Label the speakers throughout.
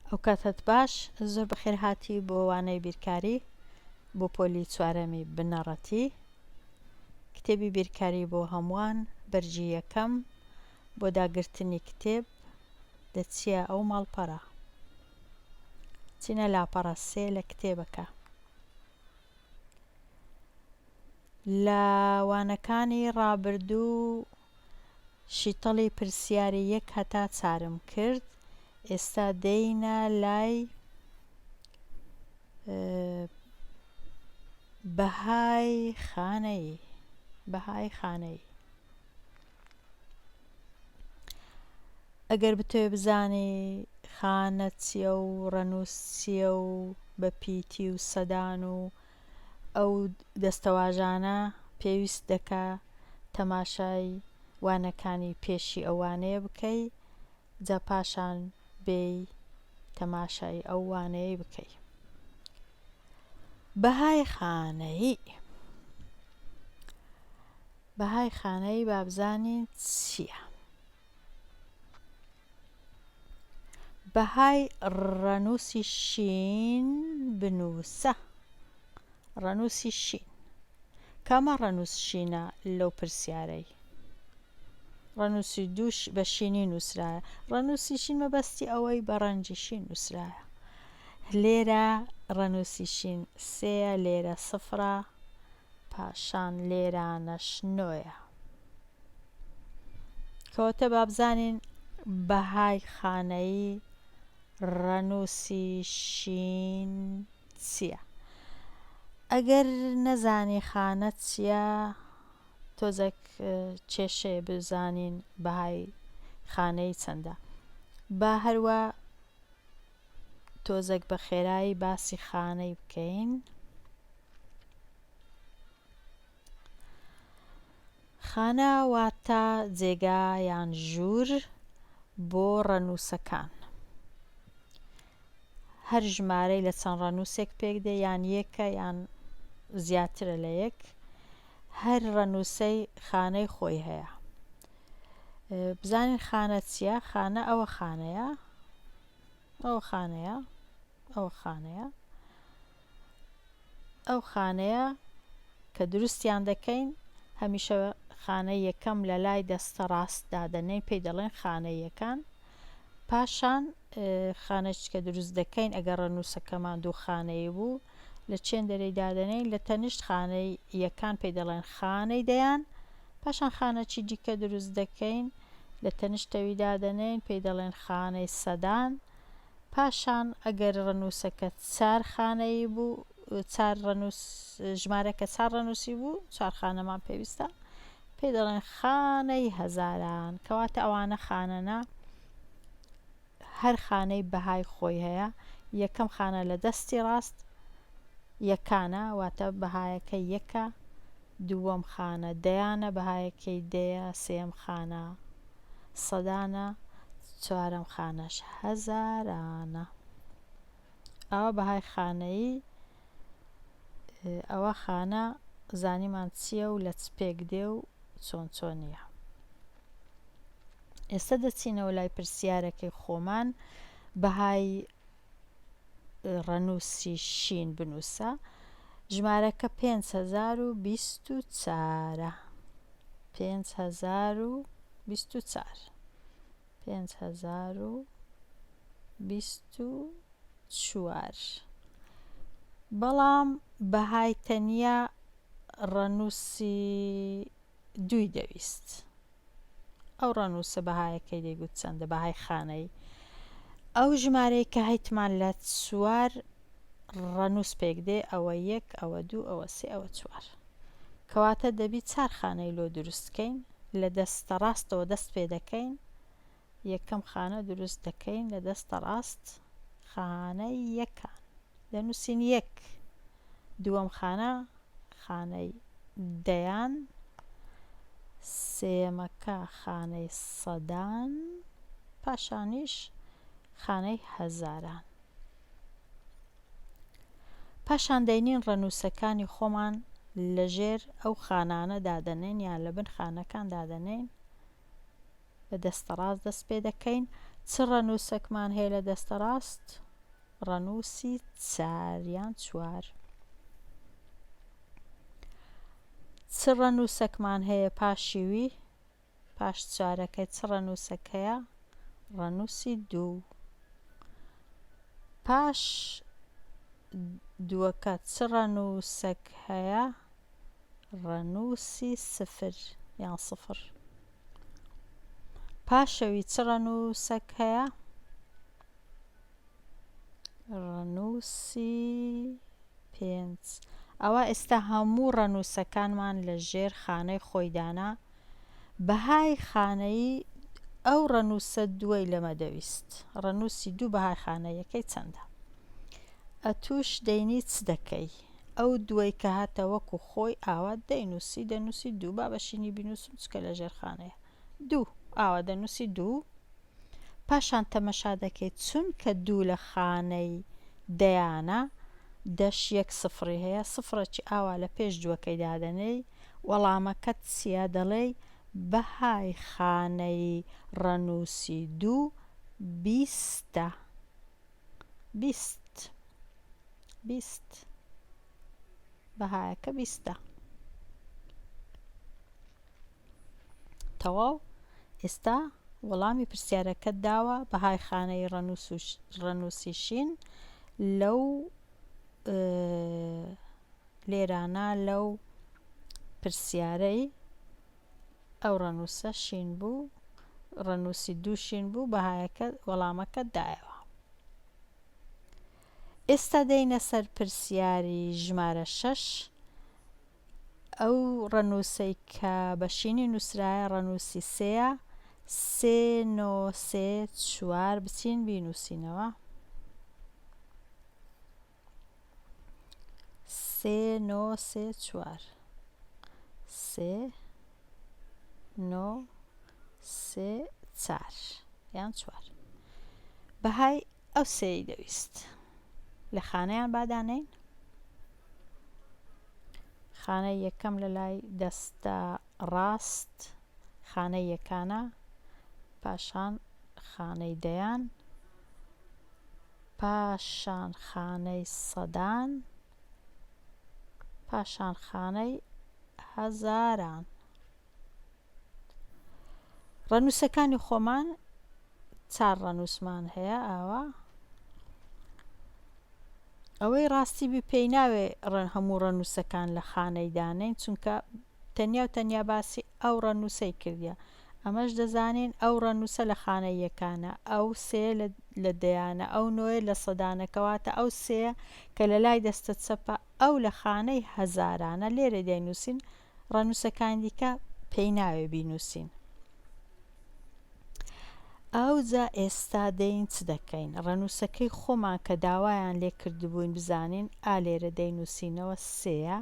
Speaker 1: ئەوکاتەت باش زۆر بەخێرهاتی بۆ وانەی بیرکاری بۆ پۆلی چوارەمی بنەڕەتی کتێبی بیرکاری بۆ هەمووان بەرگی یەکەم بۆ داگرتنی کتێب دەچیە ئەو ماڵپەڕە چینە لاپەڕە سێ لە کتێبەکە لە وانەکانی ڕابردوو شیتەڵی پرسیاری یەک هەتا چارم کرد ئێستا دێینە لای بەهای خانەیی بەهای خانەیی ئەگەر بتەوێ بزانی خانە چییە و ڕەنووس چییە و بە پیتی و سەدان و ئەو دەستەواژانە پێویست دەکا تەماشای وانەکانی پێشی ئەو وانەیە بکەی جا پاشان بێی تەماشای ئەو وانەیەی بکەی. بەهای خانەیی بەهای خانەیی با بزانین چییە؟ بەهای ڕەنووسی شین بنووسە. ڕەنووسی شین. کامە ڕەنووس شینە لەو پرسیارەی؟ ڕەنووسی دووش بە شینی نووسرایە. ڕەنووسی شین مەبەستی ئەوەی بە ڕەنگی شین نووسرایە. لێرە ڕەنووسی شین سێیە، لێرە سفرە، پاشان لێرانەش نۆیە. کەواتە با بزانین بەهای خانەیی ڕەنووسی شین چییە؟ ئەگەر نەزانی خانە چییە تۆزێک کێشەیە بزانین بەهای خانەیی چەندە با هەروە تۆزێک بە خێرایی باسی خانەی بکەین. خانە واتە جێگا یان ژوور بۆ ڕەنووسەکان. هەر ژمارەی لە چەند ڕەنووسێک پێک دێ یان یەکە یان زیاترە لە یەک. هەر ڕەنووسەی خانەی خۆی هەیە. بزانین خانە چییە؟ خانە ئەوە خانەیە. ئەوە خانەیە. ئەوە خانەیە. ئەو خانەیە کە دروستیان دەکەین هەمیشە خانەی یەکەم لە لای دەستە ڕاست دادەنێین پێی دەڵێن خانەی یەکان پاشان خانەش کە دروست دەکەین ئەگەر ڕەنووسەکەمان دوو خانەیی بوو لە چێندەرەی دادەنێین لە تەنیشت خانەی یەکان پێی دەڵێن خانەی دەیان پاشان خانەچی دیکە دروست دەکەین لە تەنیشتەوی دادەنێین پێی دەڵێن خانەی سەدان پاشان ئەگەر ڕەنووسەکە چار خانەیی بوو، چار ڕەنووس، ژمارەکە چار ڕەنووسی بوو، چوار خانەمان پێویستە، پێی دەڵێن خانەی هەزاران. کەواتە ئەوانە خانەنە، هەر خانەی بەهای خۆی هەیە. یەکەم خانە لە دەستی ڕاست یەکانە، واتە بەهایەکە یەکە. دووەم خانە دەیانە، بەهایەکەی دەیە. سێیەم خانە سەدانە چوارەم خانەش هەزارانە ئەوە بەهای خانەیی ئەوە خانە زانیمان چییە و لە چ پێک دێ و چۆن چۆنیە ئێستا دەچینەوە لای پرسیارەکەی خۆمان بەهای ڕەنووسی شین بنووسە ژمارەکە 5024 5024 5024 بەڵام بەهای تەنیا ڕەنووسی دووی دەویست ئەو ڕەنووسە بەهایەکەی دەیگوت چەندە بەهای خانەی ئەو ژمارەی کە هەیتمان لە چوار ڕەنووس پێک دێ ئەوە یەک ئەوە دوو ئەوە سێ ئەوە چوار کەواتە دەبی چار خانەی لۆ دروست کەین لە دەستە ڕاستەوە دەست پێ دەکەین یەکەم خانە دروست دەکەین لە دەستە ڕاست خانەی یەکان دەنووسین یەک دووەم خانە خانەی دەیان سێیەمەکە خانەی سەدان پاشانیش خانەی هەزاران پاشان دەینین ڕەنووسەکانی خۆمان لەژێر ئەو خانانە دادەنێن یان لە بن خانەکان دادەنێین بە دەستە ڕاست دەست پێ دەکەین. چ ڕەنووسەکمان هەیە لە دەستە ڕاست؟ ڕەنووسی چار یان چوار. چ ڕەنووسەکمان هەیە پاشی وی؟ پاش چارەکەی چ ڕەنووسەک هەیە؟ ڕەنووسی دوو. پاش دووەکە چ ڕەنووسەک هەیە؟ ڕەنووسی سفر یان سفر. پاشەوی چ ڕەنووسەک هەیە؟ ڕەنووسی پێنج. ئەوا ئێستا هەموو ڕەنووسەکانمان لە ژێر خانەی خۆی دانا. بەهای خانەیی ئەو ڕەنووسە دووەی لەمە دەویست. ڕەنووسی دوو بەهای خانەییەکەی چەندە؟ ئەتووش دەینی چ دەکەی؟ ئەو دووەی کە هاتە وەکو خۆی ئاوا دەینووسی، دەنووسی دوو، با بە شینی بینووسم چونکە لە ژێر خانەیە. دوو، ئاوا دەنووسی دوو. پاشان تەمەشا دەکەی چونکە دوو لە خانەی دەیانە، دەش یەک سفڕی هەیە، سفڕێکی ئاوا لە پێش دووەکەی دادەنێی، وەڵامەکەت چییە؟ دەڵێی بەهای خانەی ڕەنووسی دوو بیستە. 20 20 بەهایەکە بیستە. تەواو ئێستا وەڵامی پرسیارەکەت داوە بەهای خانەی ڕەنووسی شین لەو لێرانە لەو پرسیارەی ئەو ڕەنووسە شین بوو ڕەنووسی دوو شین بوو بەهایەکە وەڵامەکە دایەوە ئێستا دێینە سەر پرسیاری ژمارە شەش ئەو ڕەنووسەی کە بە شینی نووسرایە ڕەنووسی سێیە، سێ نۆ سێ چوار بچین بینووسینەوە. سێ نۆ سێ چوار سێ نۆ سێ چار یان چوار بەهای ئەو سێی دەویست لە خانەیان با دانێین خانەی یەکەم لە لای دەستە ڕاست خانەی یەکانە پاشان خانەی دەیان پاشان خانەی سەدان پاشان خانەی هەزاران ڕەنووسەکانی خۆمان چار ڕەنووسمان هەیە ئاوا ئەوەی ڕاستی بی پێی ناوێ هەموو ڕەنووسەکان لە خانەی دانێین چونکە تەنیا و تەنیا باسی ئەو ڕەنووسەی کردیە ئەمەش دەزانین ئەو ڕەنووسە لە خانەی یەکانە ئەو سێ لە دەیانە ئەو نۆیە لە سەدانە کەواتە ئەو سێیە کە لە لای دەستە چەپە ئەو لە خانەی هەزارانە لێرە دەینووسین ڕەنووسەکانی دیکە پێی ناوێ بینووسین. ئەوجا ئێستا دێین چ دەکەین؟ ڕەنووسەکەی خۆمان کە داوایان لێ کردبووین بزانین ئا لێرە دەینووسینەوە سێیە،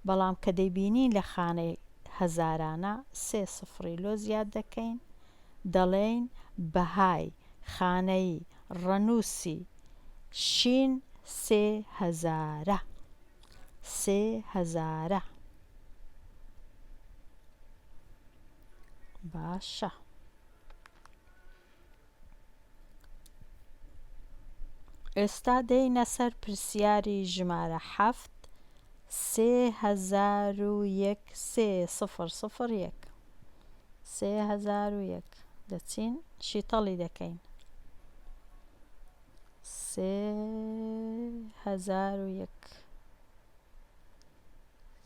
Speaker 1: بەڵام کە دەیبینین لە خانەی هەزارانە سێ سفڕی لۆ زیاد دەکەین، دەڵێین بەهای خانەی ڕەنووسی شین سێ هەزارە. سێ هەزارە. باشە. ئێستا دێینە سەر پرسیاری ژمارە حەفت 3001 3001 3001 دەچین شیتەڵی دەکەین 3001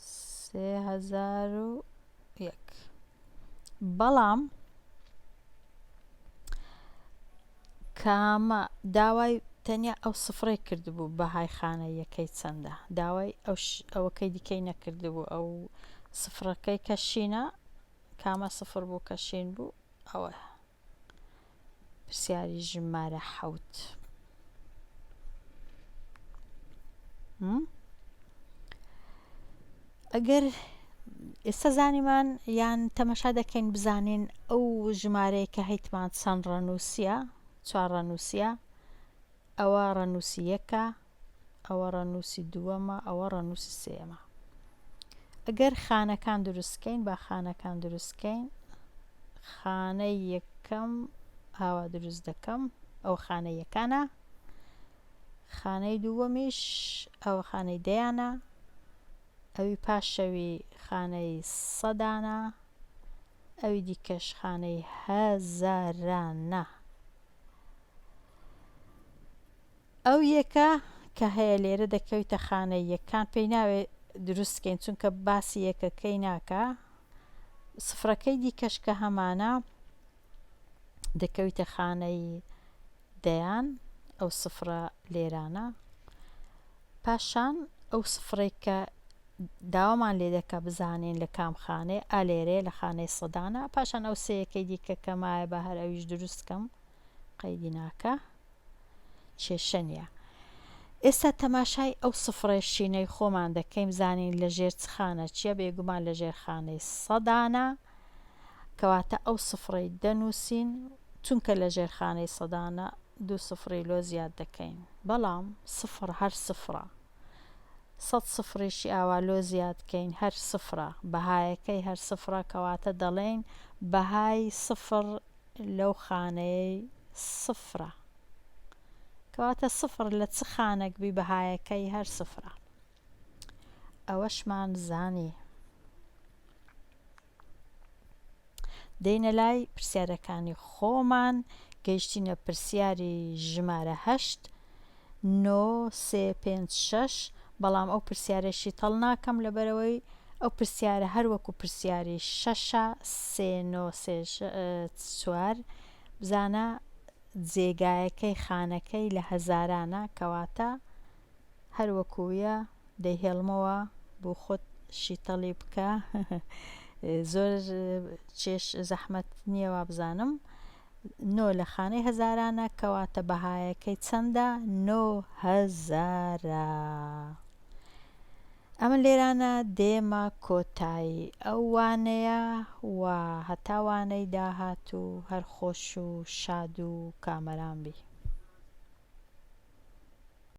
Speaker 1: 3001 بەڵام کامە داوای تەنیا ئەو سفرەی کردبوو بەهای خانە یەکەی چەندە داوای ئەو ئەوەکەی دیکەی نەکردبوو ئەو سفرەکەی کە شینە کامە سفر بوو کە شین بوو ئەوە پرسیاری ژمارە حەوت. ئەگەر ئێستا زانیمان یان تەمەشا دەکەین بزانین ئەو ژمارەیە کە هەیتمان چەند ڕەنووسە چوار ڕەنووسە ئەوە ڕەنووسی یەکە ئەوە ڕەنووسی دووەمە ئەوە ڕەنووسی سێیەمە ئەگەر خانەکان دروستکەین با خانەکان دروستکەین خانەی یەکەم. ئاوا دروست دەکەم ئەو خانەی یەکانە خانەی دووەمیش ئەوە خانەی دەیانە ئەوی پاشەوی خانەی سەدانە ئەوی دیکەش خانەی هەزارانە. ئەو یەکە کە هەیە لێرە دەکەویتە خانەی یەکان پێی ناوێ دروست کەین چونکە باسی یەکەکەی ناکا سفرەکەی دیکەش کە هەمانە دەکەویتە خانەی دەیان ئەو سفرە لێرانە پاشان ئەو سفرەی کە داوامان لێ دەکا بزانین لە کام خانەیە ئا لێرەیە لە خانەی سەدانە پاشان ئەو سێیەکەی دیکە کە مایە با هەر ئەویش دروست کەم قەیدی ناکا کێشە نیە ئێستا تەماشای ئەو سفرەی شینەی خۆمان دەکەین بزانین لە ژێر چ خانە چیە بێگومان لە ژێر خانەی سەدانە کەواتە ئەو سفرەی دەنووسین چونکە لە ژێر خانەی سەدانە دوو سفری لۆ زیاد دەکەین بەڵام سفر هەر سفرە سەت سفریشی ئاوا لۆ زیاد کەین هەر سفرە بەهایەکەی هەر سفرە کەواتە دەڵێین بەهای سفر لەو خانەیەی سفرە کەواتە سفر لە چ خانەک بی بەهایەکەی هەر سفرە ئەوەشمان زانی. دێینە لای پرسیارەکانی خۆمان، گەیشتینە پرسیاری ژمارە هەشت، نۆ، سێ، پێنج، شەش، بەڵام ئەو پرسیارەی شیتەڵ ناکەم لەبەرئەوەی ئەو پرسیارە هەر وەکو پرسیاری شەشە، سێ، نۆ، سێ، چوار، بزانە جێگایەکەی خانەکەی لە هەزارانە کەواتە هەر وەکوویە دەیهێڵمەوە بۆ خۆت شیتەڵی بکە زۆر چێش زەحمەت نییە وابزانم نۆ لە خانەی هەزارانە کەواتە بەهایەکەی چەندە نۆ هەزارە ئەمن لێرانە دێمە کۆتایی ئەو وانەیە و هەتا وانەی داهاتوو هەر خۆش و شاد و کامەران بی.